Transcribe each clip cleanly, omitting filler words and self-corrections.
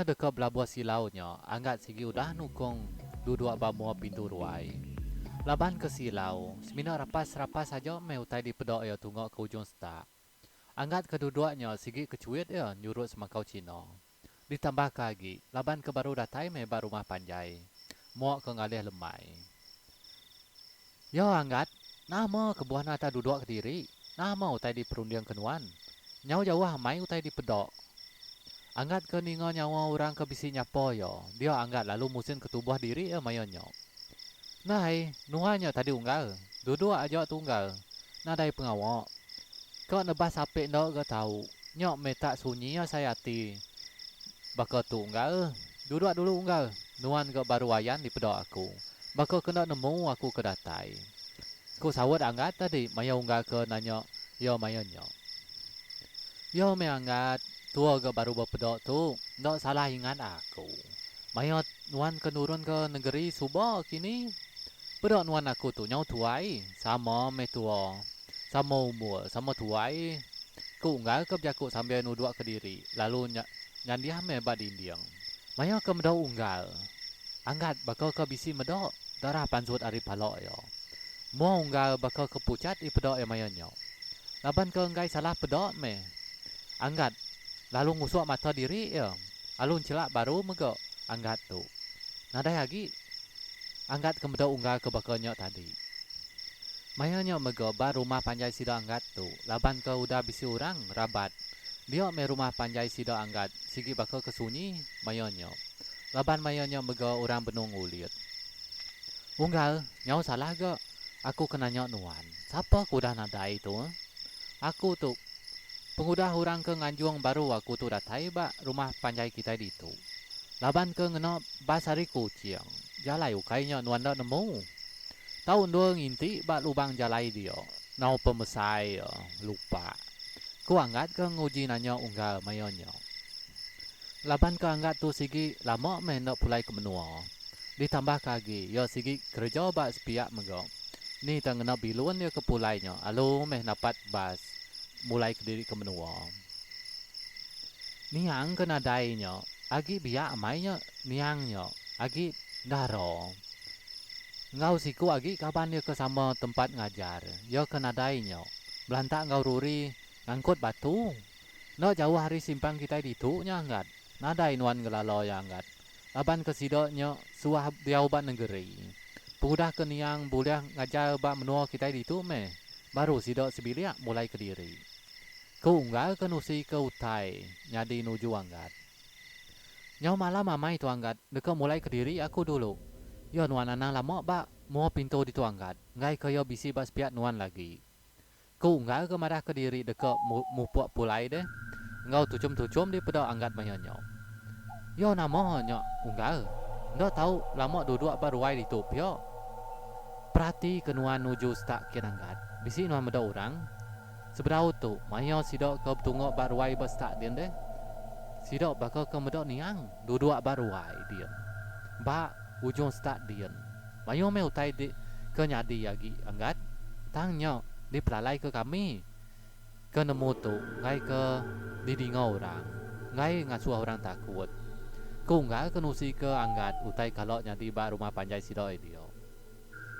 deka belabuh silau nya, Anggat sigi udah nukung duduk ba mua pintu ruai. Laban ke silau, semina rapas-rapas aja meh utai dipeda iya tunga ke ujung setak. Anggat ke duduk nya sigi ke chuit iya nyurut semakau Cina. Ditambahka agi, laban ke baru datai meh ba rumah panjai, mua ke ngalih lemai. Ya Anggat, nama kebuah nata duduk kediri? Nama utai diperundingka nuan? Nyau jauh amai utai dipeda. Anggat ke ninga nyawa orang ke bisi nyapa iya, dia Anggat lalu musin ke tubuh diri iya maya nya. Ndai, nuan nya tadi unggal. Duduk aja tu unggal. Nadai pengawa. Ka nebas apik enda ga tau. Nya meh tak sunyi asai ati. Baka tu unggal. Duduk dulu unggal. Nuan ga baru ayan dipeda aku. Baka ke enda nemu aku ke datai. Ku saut Anggat tadi maya unggal ke nanya iya maya nya. Iya meh Anggat, tua ga baru bepeda tu, enda salah ingat aku. Maya nuan ke nurun ke nengeri suba kini, peda nuan aku tu nyau tuai, sama meh tua, sama umur, sama tuai, ku unggal ke bejaku sambil nuduk kediri lalu nyandih meh ba dinding. Maya ke meda unggal, Anggat baka ke bisi meda darah pansut ari pala iya. Mua unggal baka ke puchat dipeda iya maya nya. Laban ke enggai salah peda meh. Anggat lalu ngusuk mata diri iya lalu enchelak baru mega Anggat tu. Nadai agi Anggat ke meda unggal ke baka nya tadi. Maya nya mega ba rumah panjai sida Anggat tu laban ke udah bisi orang rabat dia meh rumah panjai sida Anggat sigi baka ke sunyi maya nya. Laban maya nya mega orang benung ngulit. Unggal, nyau salah ga aku ke nanya nuan, sapa ke udah nadai tu? Aku tu, pengudah orang ke nganjung baru aku tu datai ba rumah panjai kitai ditu. Laban ke ngena bas ari Kuching, jalai ukai nya nuan enda nemu. Tau endur nginti ba lubang jalai dia, nau pemesai iya, lupa. Ku Anggat ke nguji nanya unggal maya nya. Laban ke Anggat tu sigi lama meh enda pulai ke menua. Ditambah ke agi, iya sigi kereja ba sepiak mega. Ni ta ngena bilun iya ke pulai nya alu meh napat bas mulai kediri ke menua. Niang ke nadai nya agi biak amai nya niang nya agi dara. Enggau siku agi kaban iya ke sama tempat ngajar iya ke nadai nya belantak enggau ruri ngangkut batu. Enda jauh ari simpang kitai ditu nya Anggat. Nadai nuan ngelala iya Anggat. Laban ke sida nya suah diau ba nengeri. Pengudah ke niang bulih ngajar ba menua kitai ditu meh baru sida sebilik mulai kediri. Ku unggal ke nusi ke utai nyadi nuju Anggat. Nyau malam amai tu Anggat deka mulai kediri aku dulu. Iya nuan anang lama ba mua pintu ditu Anggat enggai ke iya bisi ba sepiak nuan lagi. Ku unggal ke madahka diri deka mupuk pulai deh enggau tuchum-tuchum dipeda Anggat maya nya. Yo nama nya unggal, enda tau lama duduk ba ruai ditu pia. Perati ke nuan nuju setak kin Anggat, bisi nuan meda orang? Sebedau tu maya sida ke betunga ba ruai ba setak din deh. Sida baka ke meda niang duduk ba ruai din. Ba ujung setak din. Mayuh meh utai di ke nyadi agi Anggat. Tang nya dipelalaika kami ke nemu tu enggai ke didinga orang, enggai ngasuh orang takut. Ku unggal ke nusika Anggat utai kala nyadi ba rumah panjai sida iya dia.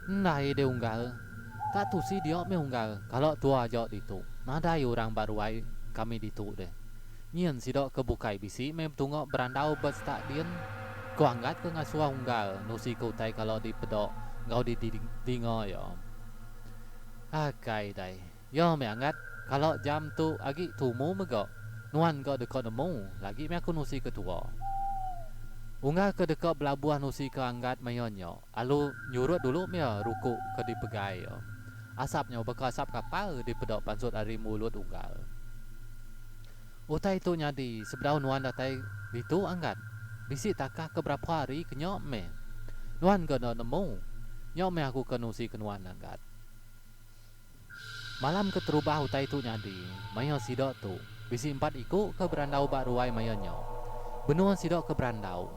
Endai deh unggal, tak tusi dia meh unggal kala tua aja ditu, nadai orang ba ruai kami ditu deh. Nyin sida ke bukai bisi meh betunga berandau ba setak din. Ku Anggat ke ngasuh unggal nusi ke utai kala dipeda enggau didinga iya. Akai dai. Iya meh Anggat, kala jam tu agi tumu mega. Nuan ga deka nemu, lagi meh aku nusi ke tua. Unggal ke deka belabuh nusi ke Anggat maya nya, alu nyurut dulu meh iya ruku ke dipegai iya. Asap nya baka asap kapal dipeda pansut ari mulut unggal. Utai tu nyadi sebedau nuan datai ditu Anggat. Bisi takah ke berapa hari ke nya meh. Nuan ga enda nemu. Nya meh aku ke nusi ke nuan Anggat. Malam ke terubah utai tu nyadi, maya sida tu, bisi empat iku ke berandau ba ruai maya nya. Benung sida ke berandau,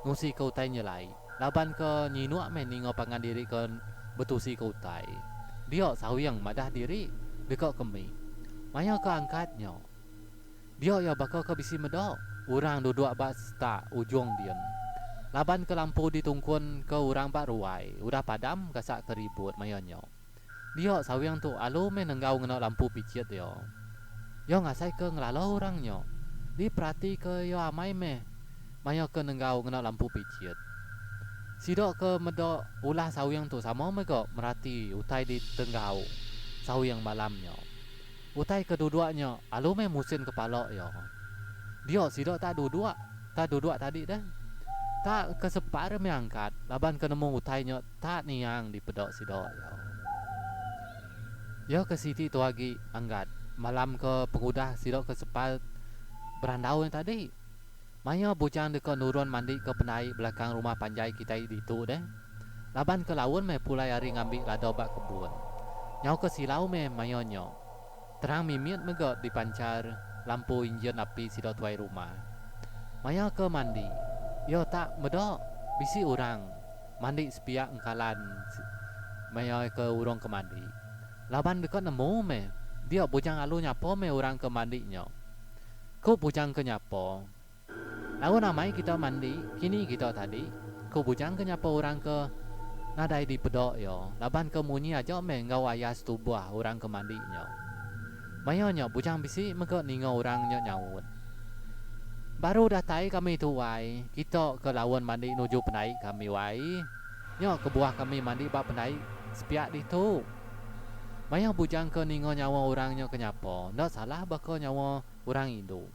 nusi ke utai nyelai, laban ke nyinuk meh ninga pangan diri ke betusi ke utai. Dia Sawing madah diri deka ke mi. Maya ke angkat nya, dia iya baka ke bisi meda. orang duduk ba setak ujung din. Laban ke lampu ditungkun ke orang ba ruai udah padam gasak ke ribut maya nya. Dia Sawing tu alu meh nenggau ngena lampu pichit iya. Iya ngasai ke ngelala orang nya. Diperati ke iya amai meh maya ke nenggau ngena lampu pichit. Sida ke meda ulah Sawing tu sama mega merati utai ditenggau Sawing malam nya. Utai ke duduk nya alu meh musin kepala iya. Dia sida tak duduk, tak duduk tadi deh. Tak ke separ meh angkat laban ke nemu utai nya tak niang dipeda sida iya. Iya ke siti tu agi anggat malam ke pengudah sida ke sepal berandau nya tadi. Maya bujang deka nurun mandi ke pendai belakang rumah panjai kitai ditu deh. Laban ke laun meh pulai ari ngambi lada ba kebun. Nyau ke silau meh maya nya. Terang mimit mega dipanchar lampu injin api sida tuai rumah. Maya ke mandi, iya tak meda bisi orang mandi sepiak engkalan maya ke urung ke mandi. Laban deka nemu meh dia bujang alu nyapa meh orang ke mandi nya. Ku bujang ke nyapa. Laun amai kita mandi kini kita tadi, ku bujang ke nyapa orang ke nadai dipeda iya laban ke munyi aja meh enggau ayas tubuh orang ke mandi nya. Maya nya bujang bisi mega ninga orang nya nyaut. Baru datai kami tu wai, kita ke laun mandi nuju pendai kami wai. Nya kebuah kami mandi ba pendai sepiak ditu. Maya bujang ke ninga nyawa orang nya ke nyapa, enda salah baka nyawa orang indu.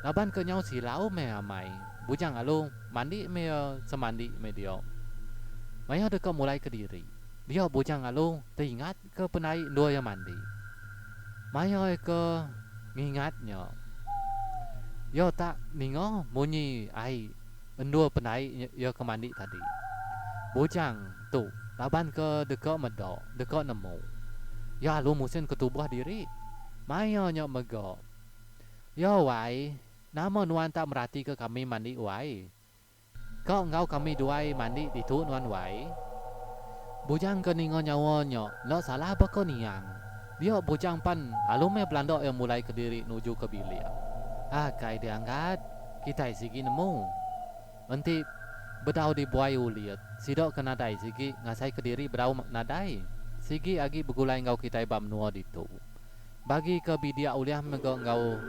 Laban ke nyau silau meh amai, bujang alu mandi meh iya semandi meh dia. Maya deka mulai kediri, dia bujang alu teingat ke pendai endur iya mandi. Maya iya ke ngingat nya, iya tak ninga munyi ai endur pendai iya ke mandi tadi. Bujang tu laban ke deka meda, deka nemu. Iya alu musin ke tubuh diri. Maya nya mega. Iya wai, nama nuan tak meratika kami mandi wai? Ka enggau kami duai mandi ditu nuan wai? Bujang ke ninga nyawa nya enda salah baka niang. Dia bujang pan alu meh belanda iya mulai kediri nuju ke bilik. Akai diangkat, kitai sigi nemu. Enti bedau dibuai ulit, sida ke nadai sigi ngasai kediri bedau nadai. Sigi agi begulai enggau kitai ba menua ditu. Bagi ke bidik ulih mega enggau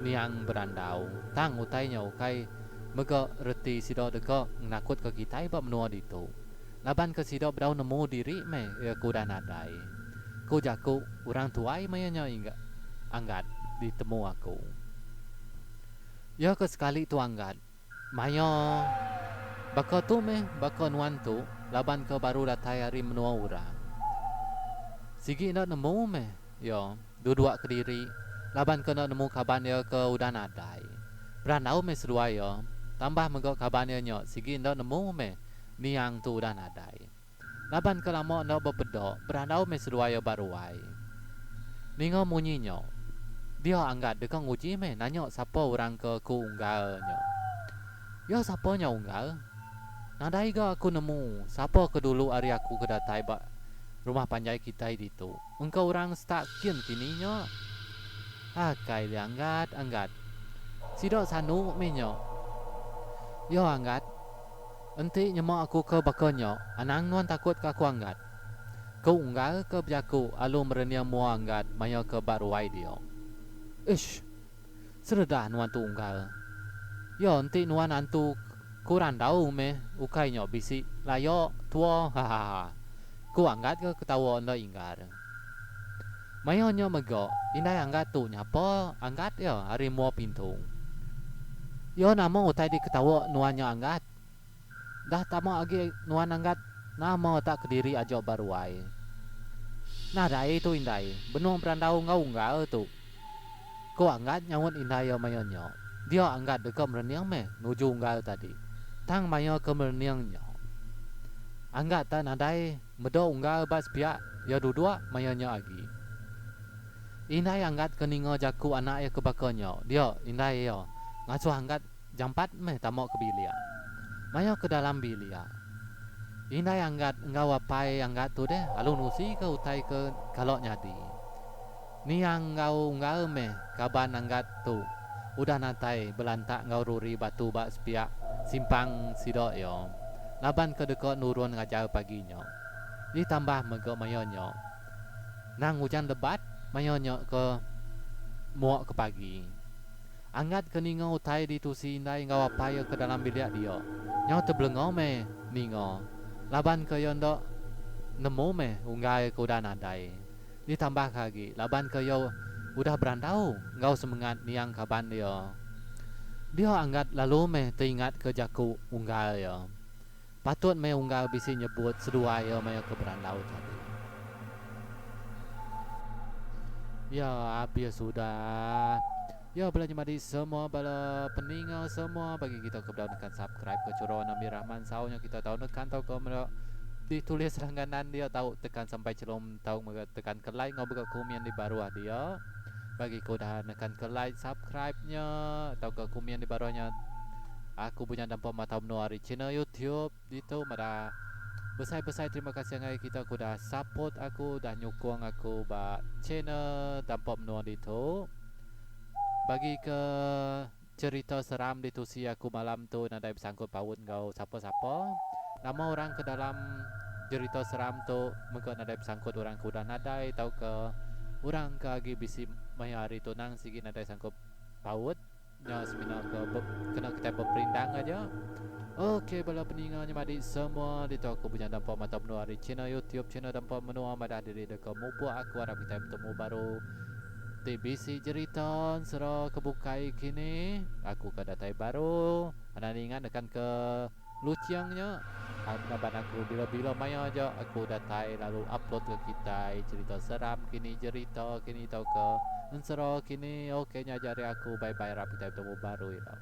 niang berandau. Tang utai nya ukai mega reti sida deka ngenakutka kitai ba menua ditu. Laban ke sida bedau nemu diri meh iya ke udah nadai. Ku jaku orang tuai maya nya Anggat ditemu aku. Iya ke sekali tu Anggat. Maya baka tu meh baka nuan tu laban ke baru datai ari menua orang. Sigi enda nemu meh iya duduk kediri laban ke enda nemu kaban iya ke udah nadai. Berandau meh seduai iya tambah mega kaban iya nya sigi enda nemu meh niang tu udah nadai. Laban ke lama enda bepeda berandau meh seduai iya ba ruai. Ninga munyi nya, dia Anggat deka nguji meh nanya sapa orang ke ku unggal nya. Ya sapa nya unggal? Nadai ga aku nemu sapa ke dulu ari aku ke datai ba rumah panjai kitai ditu. Engka orang setak kin kini nya. Akai deh Anggat, Anggat. Sida sanu meh nya. Ya Anggat. Enti nyema aku ke baka nya, anang nuan takut ke aku Anggat. Ku unggal ke bejaku alu merening mua Anggat maya ke ba ruai dia. Ish. Seredah nuan tu unggal. Ya enti nuan antu ku randau meh ukai nya bisi laya tua hahaha. Ku Anggat ke ketawa enda inggar. Maya nya mega indai Anggat tu nyapa Anggat iya ari mua pintu. Iya nama utai diketawa nuan nya Anggat? Dah tama agi nuan Anggat nama tak kediri aja ba ruai. Nadai tu indai, benung berandau enggau unggal tu. Ku Anggat nyaut indai iya maya nya. Dia Anggat deka merening meh nuju unggal tadi. Tang maya ke merening nya. Anggat tak nadai meda unggal ba sepiak iya duduk maya nya agi. Indai Anggat ke ninga jaku anak iya ke baka nya, dia indai iya ngasuh Anggat jampat meh tama ke bilik. Maya ke dalam bilik, indai Anggat enggau apai Anggat tu deh alu nusika utai ke kala nyadi. Niang enggau unggal meh kaban Anggat tu. udah natai belantak enggau ruri batu ba sepiak simpang sida iya laban ke deka nurun ngajar pagi nya. Ditambah mega maya nya nang ujan lebat maya nya ke muak ke pagi. Anggat ke ninga utai ditusi indai enggau apai iya ke dalam bilik dia. Nyau tebelenga meh ninga laban ke iya enda nemu meh unggal ke udah nadai. Ditambah ke agi laban ke iya udah berandau enggau semengat niang kaban iya. Dia Anggat lalu meh teingat ke jaku unggal iya. Patut meh unggal bisi nyebut seduai iya maya ke berandau tadi. Ya abis udah. Ya bala nyemadi semua bala peninga semua bagi kita ke bedau nekan subscribe ke chura warna mirah mansau nya kita tau nekan tauka meda ditulis langganan dia tau tekan sampai chelum tau mega tekan ke like enggau mega komen di baruh dia. Bagi ke udah nekan ke like subscribe nya tauka komen di baruh nya aku punya dampa matau menua ari channel youtube ditu madah besai besai terima kasih ngagai kita ke udah support aku udah nyukung aku ba channel dampa menua ditu. Bagi ke cherita seram ditusi aku malam tu nadai besangkut paut enggau sapa sapa. Nama orang ke dalam jerita seram tu mega nadai besangkut orang ke udah nadai tauka orang ke agi bisi maya hari tu nang sigi nadai sangkut paut. Nya semina ke kena kitai beperindang aja. Ok bala peninga nyemadi semua ditu aku Bujang Dampa Mata Menua ari channel youtube channel Dampa Menua madah diri deka mupuk aku arap kitai betemu baru ti bisi jerita ensera ke bukai kini aku ka datai baru anang ingat nekan ke luching nya laban aku bila bila maya aja aku datai lalu upload ke kitai cerita seram kini jerita kini tauka ensera kini ok nya aja ari aku bye bye arap kitai betemu baru ila.